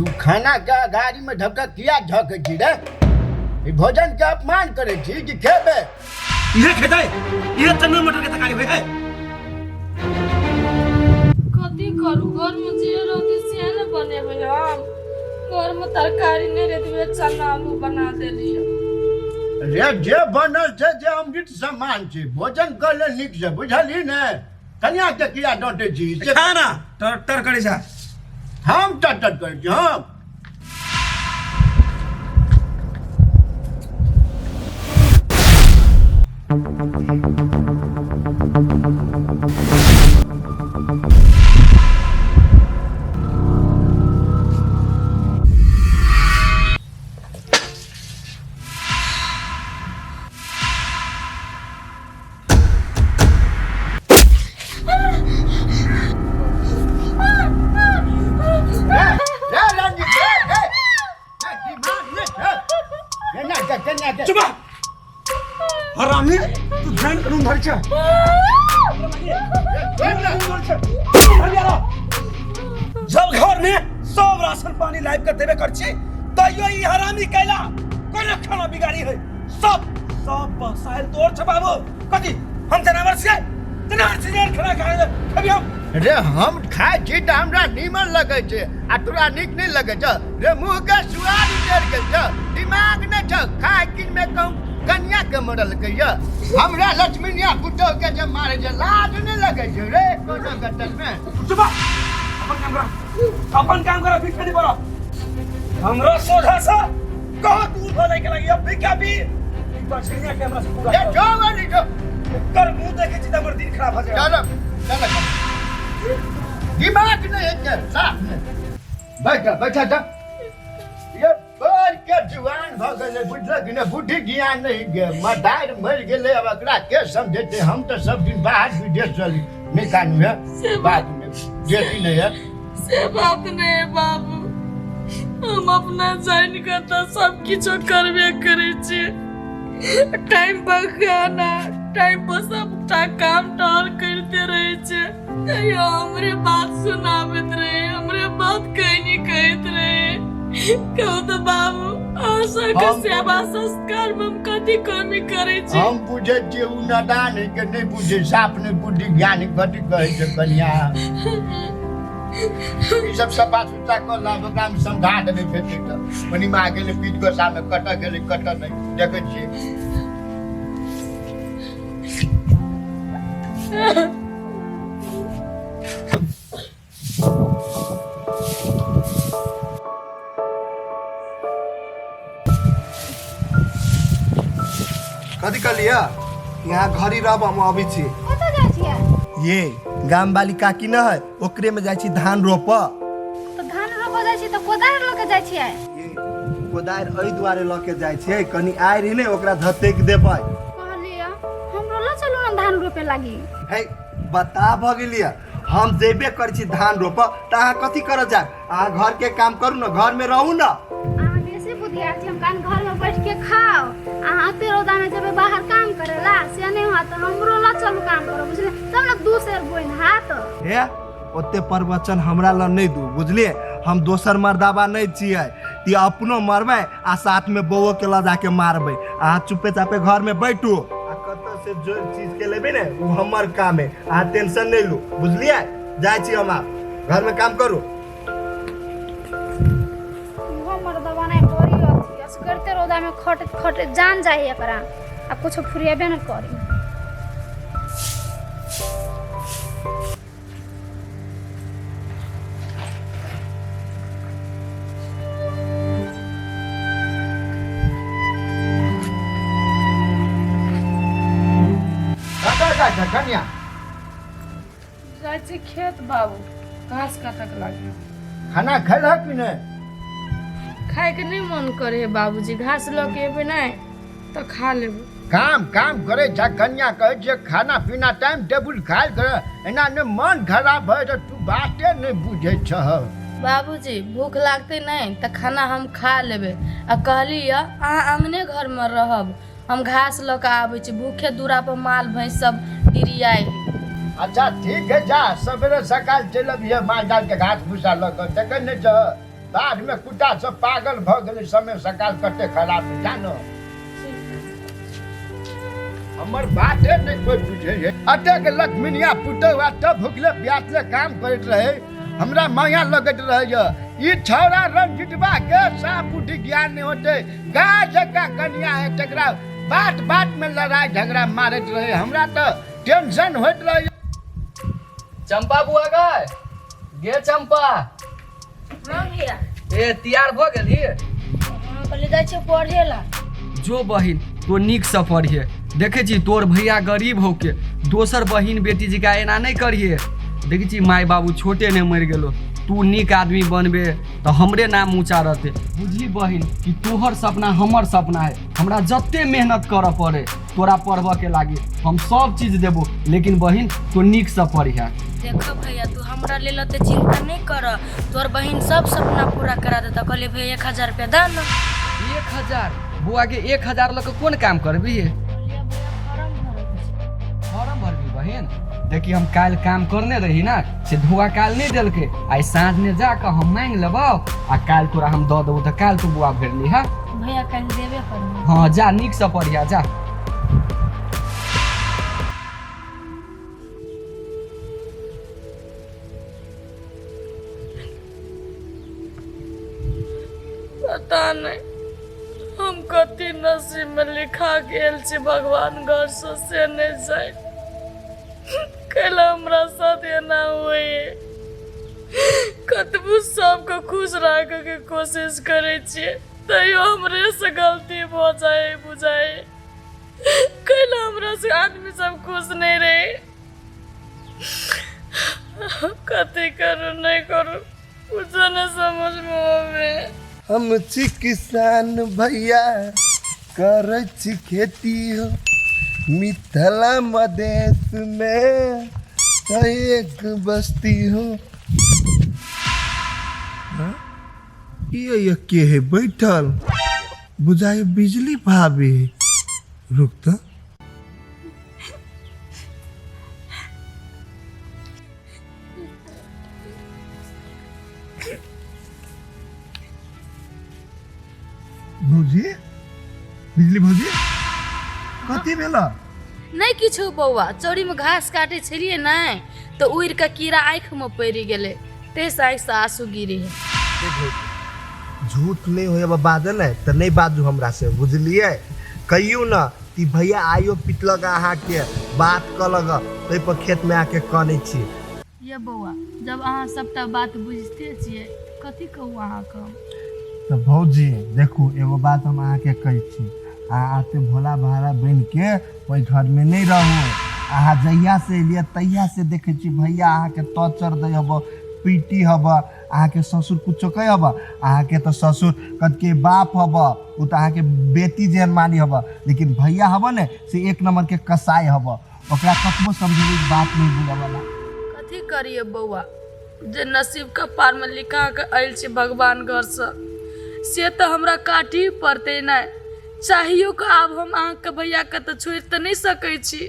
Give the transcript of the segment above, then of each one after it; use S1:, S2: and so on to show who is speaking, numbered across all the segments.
S1: तू खाना के गाड़ी में धक्का किया झकै छी रे? ई भोजन के अपमान करै छी कि खेबे?
S2: इहे खेतै, इहे चना मटर के तरकारी होय है।
S3: कथी करू, घरमे जे रहतै से ने बनेबै हम। घरमे तरकारी नहि रहै तऽ वएह चना आलू बना देलियै।
S1: रे, जे बनल छै जे अमृत समान छै, भोजन कर ले नीक से, बुझलही ने? कनिया के किया डांटे छी से?
S2: खाना टर टर करै छै।
S1: हम टर टर करै छी हम? रे रंजीत, रे, रे, रे, दिमाग नहि छै। केना के, केना के?
S2: चुप हरामी, तू ध्यान करू धर छै। जब घर में सब राशन पानी लाइव कर देबे कर छी, तैयो ई हरामी कैला कोना खाना बिगाड़ी है। सब सब बसाइल तोर छ बाबू। कथी हम जानवर छियै? जानवर छियै खाना खाए कभी हम?
S1: रे, हम खाइ छी तऽ हमरा नीमन लगै छै आ तोरा नीक नहि लगै छौ? रे, मुँह के सुआद उतरि गेल छौ, दिमाग नहि छौ। खाय किनमे कहूँ कनिया के मरलकै यऽ। हमरा लक्ष्मीनिया पुतोह के जे मारै छै, लाज नहि लगै छै रे कोनो गटल मे?
S2: चुप, अपन काम कर, अपन काम कर। पीछे नहीं पड़ो हमरा सोझा से, कहाँ दूर हो जाए के लगी। अब भी क्या भी ई बछड़िया के हमरा से पूरा
S1: रे, जो बनी जो।
S2: कर मुंह देखे छी त हमर दिन खराब हो जाए।
S1: चलो चलो, दिमाग नहीं है के साफ नहीं। बैठ जा, बैठ जा। ये बड़ के जुआन भऽ गेलै, बुझलक कि नहि? बुद्धि ज्ञान नहि गे। मदार मरि गेलै, आब एकरा के समझेतै? हम तऽ सब दिन बाहर विदेश चली नहि कानू है बात में जेती नहीं है।
S3: से बात नहीं है बाबू, हम अपना जान के तऽ सब किछो करबे करै छियै। टाइम पर खाना, टाइम पर सबटा काम टहल करिते रहै छै, तैयो हमरे बात सुनाबैत रहे, हमरे बात कहीं नहीं कहैत रहे। कहू तऽ बाबू, अहाँ सबके सेवा संस्कार में हम कथी कमी करै छी?
S1: हम बुझै छियै, ओ नादान है के नहि बुझै, साफ नहि बुद्धि ज्ञान। कथी कहै छै कनिया? ई सब सफा सुथरा कऽ लाब, ओकरा हम समझा देबै। फेर तऽ मणिमा गेलै पीठ गोसामे, कटऽ गेलै, कटऽ नहि देखै छियै।
S4: कथी कहलियै? यहाँ घड़ी रहब, हम अबै छी।
S5: कतऽ जाइ छियै?
S4: ये गाम वाली काकी न है, ओकरे में जाइ छी धान रोप।
S5: तऽ धान रोपऽ जाइ छी तऽ कोदारि लऽ के जाइ छियै?
S4: ये कोदारि एहि दुआरे लऽ के जाइ छियै, कनि आइ रही ने ओकरा धतेक देबै।
S5: कहलियै हमरो लऽ चलू ने धान रोपे लागी।
S4: है बता भऽ गेलियै। हम जेबे करै छी धान रोप तऽ अहाँ कथी करऽ जायब? अहाँ घर के काम करू ने, घर में रहू ने।
S5: अहाँ बेसी बुधियार छी। हम कान घर में बैठ के खाओ, अहाँ एते रौदा में जेबै बाहर काम करेला, से नहीं होत। हमरो लऽ चलू काम करो, बुझलियै? तब ने दू सेर बोइन हाथ।
S4: हे, ओते प्रवचन हमरा लग नहि दू, बुझलियै? हम दोसर मर्दाबा नहि छियै कि अपनो मरबै आ साथ में बौओ के लऽ जाके मारबै। अहाँ चुपे चापे घर में बैठू आ कतऽ से जो चीज के लेबै ने, ओ हमर काम है। अहाँ टेंशन नहि लू, बुझलियै? जाइ छी हम आब, घर में काम करू।
S5: इहो मर्दबा नहि बड़ी अथी असगरते रौदा में खटैत खटैत जान जाइ एकरा, आ कुछो फुरिएबे न करी।
S1: कतऽ जाइ छै कनिया?
S3: जाइ छी खेत बाबू, घास काटक लागी।
S1: खाना खेलहक कि नहि?
S3: खायके नहि मन करे है बाबूजी। घास लऽ के एबै नहि तऽ खा लेबै।
S1: काम काम करे छै कनिया, कहै छियै खाना पीना टाइम टेबुल खायल कर, एना नहि मन खराब भऽ जेतौ। तू बाते नहि बुझै छह।
S3: बाबूजी, भूख लागतै नहि तऽ खाना हम खा लेबै। आ कहली यऽ, अहाँ अङ्गने घरमे रहब, हम घास लऽ कऽ आबै छी। भूखे दूरा पर माल भैंस सब डिरियाइ है।
S1: अच्छा ठीक है, जा। सवेरे सकाल चलि अबिहे माल जाल के घास भूसा लऽ कऽ। देखै नहि छह, बाढ़मे कुत्ता सब पागल भऽ गेलै, समय सकाल कते खराब है जानो। हमर बाते नहि कोइ बुझै है। अतेक लक्ष्मीनिया पुतहु आ तब भुखले प्यासले काम करैत रहे, हमरा माया लगैत रहैए। ई छौड़ा रंजितबा के साफ बुद्धि ज्ञान नहि होते, गाय जकाँ कनिया है तकरा बात बात में लड़ाई झगड़ा मारैत रहे, हमरा तऽ टेंशन होइत रहैए।
S6: चंपा बुआ गए गे चंपा।
S7: हाँ भैया।
S6: ए तैयार भ गेली?
S7: हाँ, कहले जाइ छियै पढ़े ला।
S6: जो बहिन तो नीक से पढ़िए, देखे छी तोर भैया गरीब होके दोसर बहिन बेटी जी का एना नहीं करिए। देखे छी माय बाबू छोटे ने मर गेलो, तू नीक आदमी बनबे तो हमरे नाम ऊंचा रहते। बुझली बहिन कि तोहर सपना हमर सपना है, हमरा जते मेहनत करऽ पड़े तोरा पढ़बऽ के लागी हम सब चीज देबो, लेकिन बहिन तू नीक से पढ़िया।
S7: देखो भैया तू हमरा लेल ओते चिंता नहीं कर, तोर बहिन सब सपना पूरा करा देता। कहले भैया 1000 रुपया दा ना।
S6: 1000? बुआ के 1000 लऽ के कोन काम करबी? फॉर्म भरबी बहिन? देखी हम काल्हि काम करने रही ना, से धोआ काल्हि नहीं देलकै, आइ साँझ में जाकऽ हम मांगि लेबौ आ काल्हि तोरा हम दऽ देबौ, तऽ काल्हि तू बुआ भरि लिहा।
S7: भैया काल्हि देबे करबो।
S6: हाँ जा नीक से पढ़िया जा।
S3: पता नहीं हम कति नसीब में लिखा गेल छी भगवान घर से, से नहीं जाए कैला हमरा साथ एना हुए। कतबो सबके खुश राखे के कोशिश करे छियै तैयो हमरे से गलती भ जाए बुझाए, कैला हमरा से आदमी सब खुश नहीं रहे। कथी करू नहीं करू कुछ नहीं समझ में आवे।
S4: हम छी किसान भैया करै छी खेती हो, मिथिला मधेश में एक बस्ती हो। हाँ? ये के है बैठल बुझाए बिजली भाभी। रुक तो भौजी, बिजली भौजी कथी भेल?
S3: नहीं किछु बौआ, चौरी में घास काटे छलिए नहीं तो उड़ के कीड़ा आँख में पड़ि गेलै, ताहिसँ आँखिसँ आंसू गिरे है।
S4: झूठ नहीं होय बाजल है तो नहीं बाजू हमरा से, बुझलिए? कहियो न कि भैया आइयो पिटलक अहाँके बात कलक ताहि पर खेत में आके कनै छी।
S3: ये बौआ जब अहाँ सबटा बात बुझिते छियै कथी कहू अहाँके हम?
S4: तऽ भौजी देखू एगो बात हम अहाँके कहै छी, अहाँ एते भोला भाला बनिके ओहि घरमे नहि रहू। अहाँ जहिया से एलियै तहिया से देखै छी भैया अहाँके टॉर्चर दै हब, पीटी हब, अहाँके ससुर कुछो कहै हब। अहाँके तऽ ससुर कतके बाप हब, ओ तऽ अहाँके बेटी जेहन मानी हब, लेकिन भैया हब ने से एक नंबर के कसाई हब, ओकरा कतबो समझेबै बात नहीं बुझे वाला।
S3: कथी करिए बौआ, जे नसीब कपार में लिखा के आयल छी भगवान घर से से तऽ हमरा काटही पड़तै नहि। चाहियो के आब हम अहाँके भैया के तऽ छोड़ि तऽ नहि सकै छी,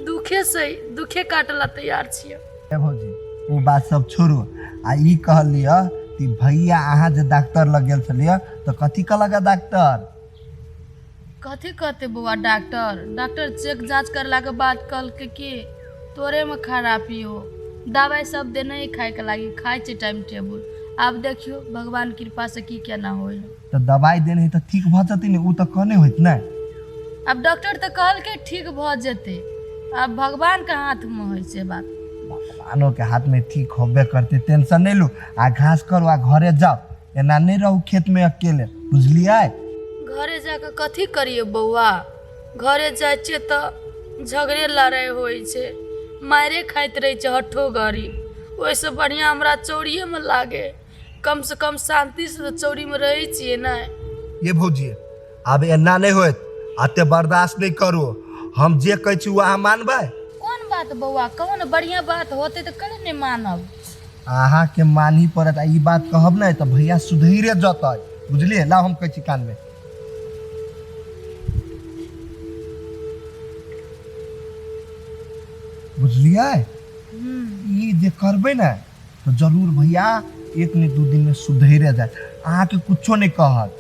S3: दुखे से दुखे काटला तैयार छियै।
S4: ए भौजी ओ बात सब छोड़ू, आ ई कहलियै कि भैया अहाँ जे डॉक्टर लग गेल छलियै तऽ कथी कहलक डॉक्टर?
S3: कथी कहते बौआ डॉक्टर, डॉक्टर चेक जांच करला के बाद कहलकै कि तोरे में खराबी हो, दवाई सब देने ही खाए के लागी, खाए छै टाइम टेबुल। आब देखियो भगवान कृपा से की केना होय।
S4: तऽ दवाई देने है तऽ ठीक भऽ जेतै ने, ओ तऽ कहने होइत ने?
S3: आब डॉक्टर तऽ कहलकै ठीक भऽ जेतै, आब भगवान के हाथ में होइ छै बात।
S4: भगवानो के हाथ में ठीक होबे करते, टेंशन नहीं लू, आ घास करू आ घरे जाओ, एना नहीं रहू खेत में अकेले, बुझलियै?
S3: घरे जाके कथी करिए बौआ, घरे जाइ छियै तऽ झगड़े लड़ाइ होइ छै, मारे खाइत रहै छै हट्ठो घड़ी, ओहिसँ बढ़िआँ हमरा चौरिएमे लागे, कम से कम शान्तिसँ तऽ चौरीमे रहै छियै ने।
S4: ये भौजी आब एना नहीं होत, एते बर्दाश्त नहीं करू, हम जे कहै छी ओ अहाँ मानबै?
S3: कोन बात बौआ, कहू ने, बढ़िआँ बात होतै तऽ कने नहि मानब।
S4: अहाँके मानही पड़त, आ ई बात कहब ने तऽ भैया सुधैरे जतै, बुझलियै? लाउ हम कहै छी कानमे। बुझलियै? ई जे करबै ने तऽ जरूर भैया एक ने दू दिनमे सुधरि जायत, अहाँके कुछो नहि कहत।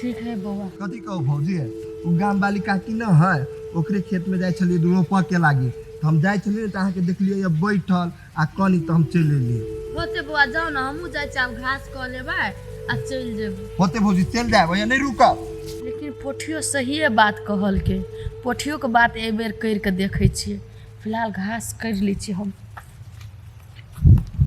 S3: ठीक है बौआ।
S4: कथी कहू भौजी, ओ गाम वाली काकी न है, ओकरे खेतमे जाइ छलियै रोपऽ के लागी, तऽ हम जाइ छलियै तऽ अहाँके देखलियै यऽ बैठल आ कनी, तऽ हम चलि एलियै।
S3: होते बौआ, जाउ ने, हमहूँ जाइ छी, आब घास कऽ लेबै आ चलि जेबै।
S4: होते भौजी, चलि जायब, भैया नहि रुकब।
S3: लेकिन पोठियो सहिए बात कहलकै, पोठियोके बात एहि बेर करि कऽ देखै छियै। फिलहाल घास करि लै छी हम।